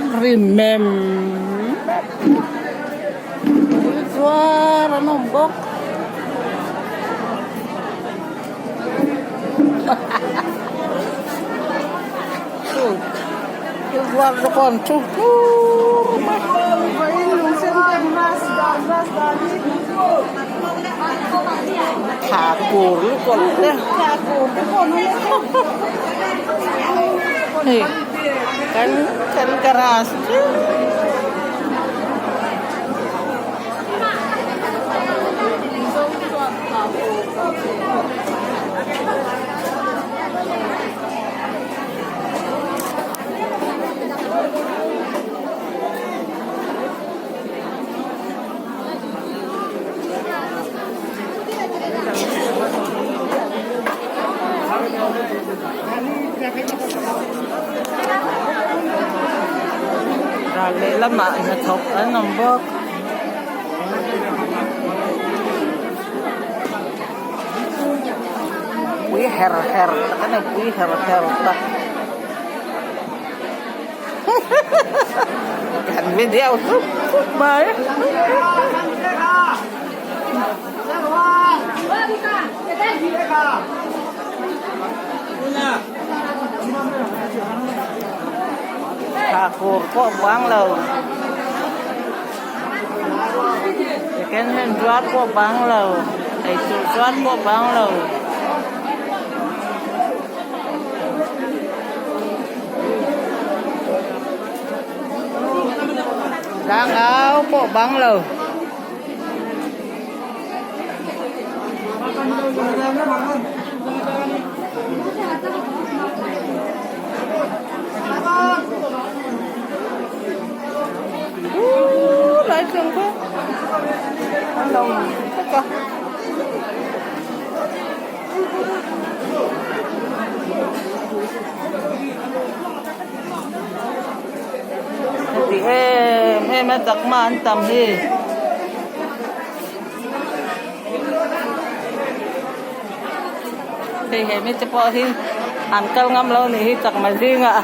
Ri mem mep zuar an awm bawk. Zuar te pawh an thu hlur mai. Thakur lutuk te hei kan kan garage chu. Ral lehlamah hnathawk an awm bawk. Pui her her tak a ni pui her her tak. Kan video thup thup mai. Thakur pawh bang lo. Second hand zuar pawh bang lo. Eitur zuar pawh bang lo. Tlangau pawh bang lo. Lai thleng kha an lo vek a. Heti em em a chakma an tam hi. Hei he mi te pawh hi an kal ngam lo nih hi chakma zingah.